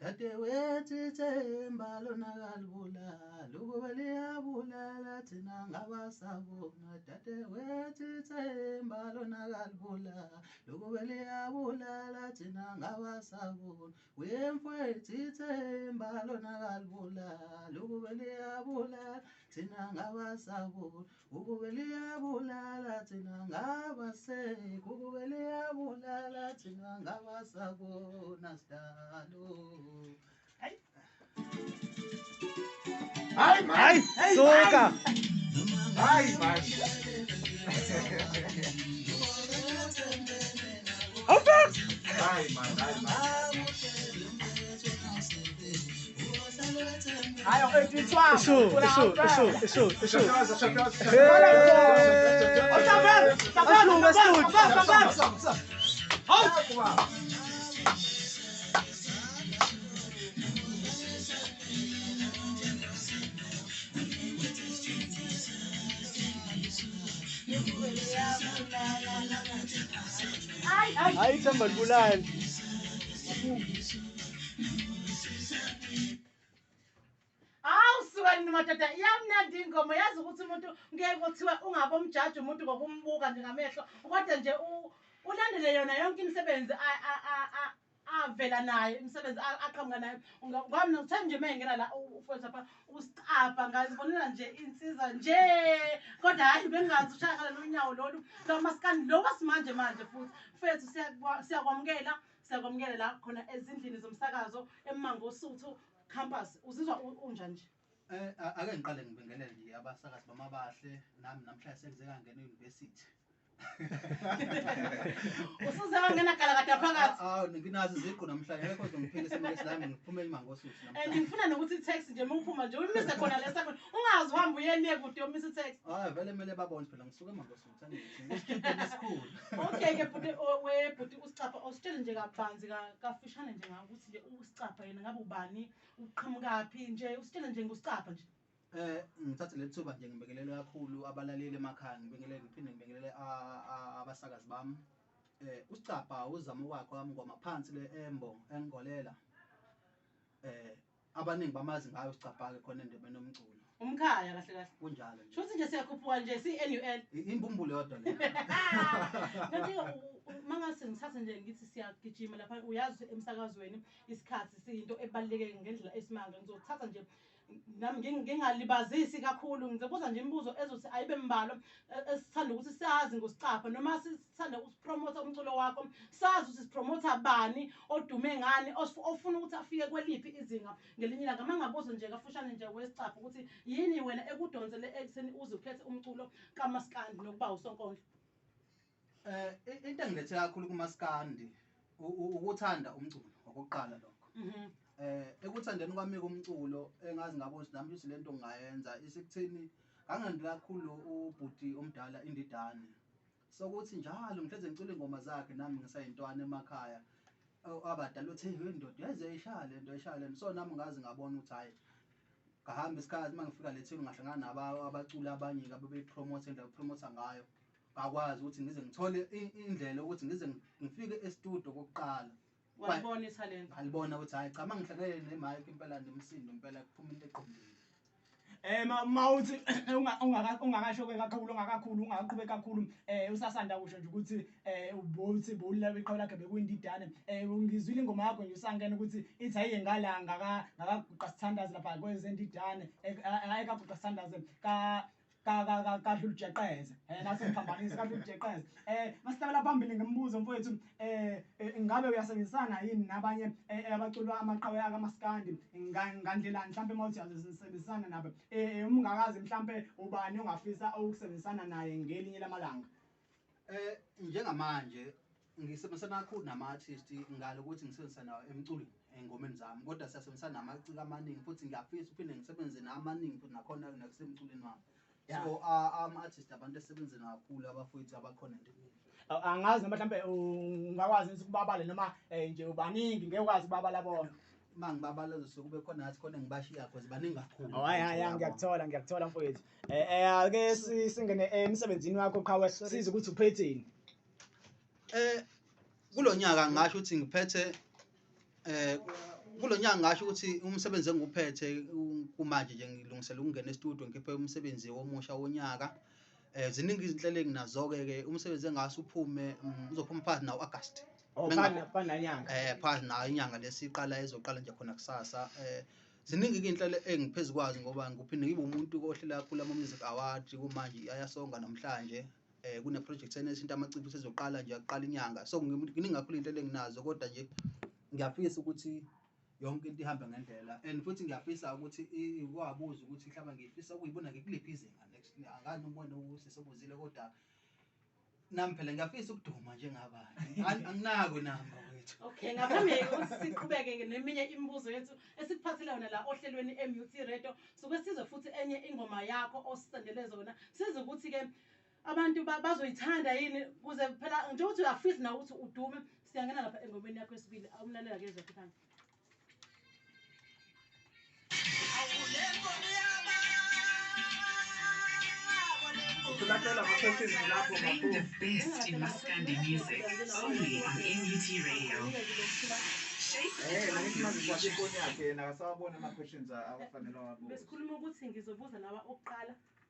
Dadewethu ithemba lona kalibulali ukube liyabulala thina ngabasabona. Dadewethu ithemba lona kalibulali ukube liyabulala thina ngabasabona. Wemfwethu ithemba lona kalibulali ukube liyabulala thina ngabasabona. Ukube liyabulala thina ngabasekho, ukube liyabulala thina ngabasabona sidalo. Hayi man. Hayi, suka. Hayi man. Awufex. Hayi man, hayi man. Hayi awetithwa. Ishu, ishu, ishu, ishu, ishu. Shakaza, shakaza. Ashume studio. Hawu. Hayi ithemba libulali. Hawu suka nini madoda, iyamnandi ingoma. Yazi ukuthi umuntu ngeke kuthiwe ungabe umjaji umuntu ngokumbuka nje ngamehlo, kodwa nje ulandele yona yonke imisebenzi avela nayo, imisebenzi aqhamuka nayo. Kwami ngithe nje uma engena la ufowethu lapha usicabha, ngazibonela nje insizwa nje, kodwa hhayi bengingazi ushaya ngalolu unyawo lolu lwamaskandi lo wasimanje manje. Futhi mfethu siyakwamukela, siyakwamukela la khona ezindlini zomsakazo eMangosuthu Campus. Uzizwa unjani nje? Ake ngiqale ngibingelele nje abasakazi bamabahle nami namhlanje sengize ngangena e-university. Usuze wangena galakada phakathi. Awu nginazo iziqu namhlanje ngeke uzongiphikisa manje nami ngiphume eMangosuthu And namhlanje. ngifuna nokuthi i-taxi nje uma uphuma nje uyimise khona le second, ungazi uhambe uye le kude uyomisa i-taxi. Hayi vele kumele babone phela ngisuke eMangosuthu angithi ngisitudent esikhulu. Okay ke bhuti, webhuti uSicapha, usitshele nje kabanzi kafushane nje ngakuthi nje uSicapha yena ngabe ubani, uqhamukaphi nje, usitshele nje ngoSicapha nje. Ngithathe leli thuba nje ngibingelele kakhulu abalaleli emakhaya, ngibingelele ngiphinde ngibingelele abasakazi bami. USicapha uzama ukwakho kamngoma phansi le Embo engolela. Abaningi bamazi ngayo uSicapha ke khona endebeni yomculo. Umkhaya kahle kahle. Kunjalo nje. Shuthi nje siyakhuphuka nje si-NUL. Imbumbulu yodwa le. Kanti mangase ngithathe nje ngithi siyagijima lapha, uyazi emsakazweni isikhathi siyinto ebaluleke ngendlela esimanga. Ngizothatha nje nami ngingalibazisi kakhulu, ngizobuza nje imibuzo ezothi ayibe mbalwa, esithanda ukuthi sazi ngoSicapha noma sithanda ukusipromotha umculo wakho, sazi ukuthi sipromotha bani odume ngani, ofuna ukuthi afike kweliphi izinga ngelinye ilanga. Uma ngabuza nje kafushane nje weSicapha ukuthi yini wena ekudonsele ekutheni uze ukhethe umculo kaMaskandi nokuba usonkondlo? Into engilethe kakhulu kuMaskandi ukuthanda umculo okokuqala lokho. Ekuthandeni kwami umculo engazi ngabona ukuthi nami ukuthi lento ngingayenza isekutheni ngangendela kakhulu ubhuti omdala Indidane. Sokuthi njalo ngihleze ngicula ingoma zakhe nami ngisayintwana emakhaya. Abadala uthi hey ndoda yaze ishaya lento, ishaya lento. So nami ngazi ngabona ukuthi hayi ngahamba isikhathi uma ngifika lethini ngahlangana nabo abaculi abanye ababeyipromote indlela promote ngayo. Ngakwazi ukuthi ngize ngithole indlela ukuthi ngize ngifike e-studio kokuqala. Walibona ithalente. Ngalibona ukuthi hayi cha mangihlangene ne-mic impela nemsindo impela kuphuma into eqondile. Mawuthi ungakasho ke kakhulu, ungakakhulu, ungakaqhubeki kakhulu, usasanda kusho nje ukuthi ubuthi bulela iqhawe lakhe bekuyindidane. Ngizwile ingoma yakho nje usangena ukuthi ithi ayiye ngala ngakaguqa sithandaze lapha kwezendidane, ayikaguqa sithandaze ka kadlula ujeqeze. Nase ngiphambanisa kadlula ujeqeze. Masihlabela phambili ngemibuzo mfowethu, ngabe uyasebenzisana yini nabanye abaculwa amaqhawe akaMaskandi ngandlela mhlambe mawuthi uyasebenzisana nabo? Umngakazi mhlambe ubani ongafisa ukusebenzisana naye ngelinye lamalanga? Njengamanje ngisebenzisana kakhulu nama-artist ngalo ukuthi ngisebenzisa nawo emculweni ey'ngomeni zami, kodwa siyasebenzisana namaciko amaningi futhi ngiyafisa uphinde ngisebenze namaningi futhi nakhona nakusemculweni wami. So ama-artist abantu esebenze kakhulu abafowethu abakhona endimeni. Angazi noma mhlambe ungakwazi ukuthi ubabale noma nje ubaningi ngeke ukwazi ukubabala bonke. Uma ngibabala zosuke kube khona ngathi khona engibashiya cause baningi kakhulu. Oh, hayi, hayi, hayi, ngiyakuthola, ngiyakuthola mfowethu. Ake singene emsebenzini wakho qhawe, size ukuthi uphetheni. Kulo nyaka ngingasho ukuthi ngiphethe Kulo nyaka ngasho ukuthi umsebenzi engiwuphethe kumanje nje ngilungisela ukungena e-studio ngikhiphe umsebenzi omusha wonyaka. Ziningi izinhlelo enginazo-ke ke umsebenzi engase uphume uzophuma phakathi nawo August. Oh, phana nanyanga. Phakathi nayo inyanga lesiqala ezoqala nje khona kusasa. Ziningi ke inhlelo engiphezu kwazo ngoba ngiphinde ngibe umuntu ohlela kakhulu ama music award kumanje ayasonga namhlanje. Kune project enesinto amaciko sezoqala nje aqala inyanga. So kuningi kakhulu inhlelo enginazo kodwa nje ngiyafisa ukuthi yonke into ihambe ngendlela and futhi ngiyafisa ukuthi wabuza ukuthi mhlawumbe ngifisa ukuyibona ngikuliphi izinga next, angazi noma wena usesebuzile kodwa nami phela ngiyafisa ukuduma njengabanye. Anginako nami bakwethu. Okay, ngaphambi kokuthi siqhubeke neminye imibuzo yethu esikuphathele yona la ohlelweni MUT Radio, suke sizwe futhi enye ingoma yakho osisendele zona. Sizwe ukuthi-ke abantu bazoyithanda yini kuze phela njengokuthi uyafisa nawe ukuthi udume. Siyangena lapha engomeni yakho yesibili, awumlalela ke ezwe phansi. Ulatela ama-questions lapho Playing the makhulu. best in Maskandi music, only on MUT Radio. Shape Ngithi your manje future. kwakhe ifoni yakhe yena akasawaboni ama-questions awafanele awabuze. Besikhuluma ukuthi ngizobuza lawa okuqala.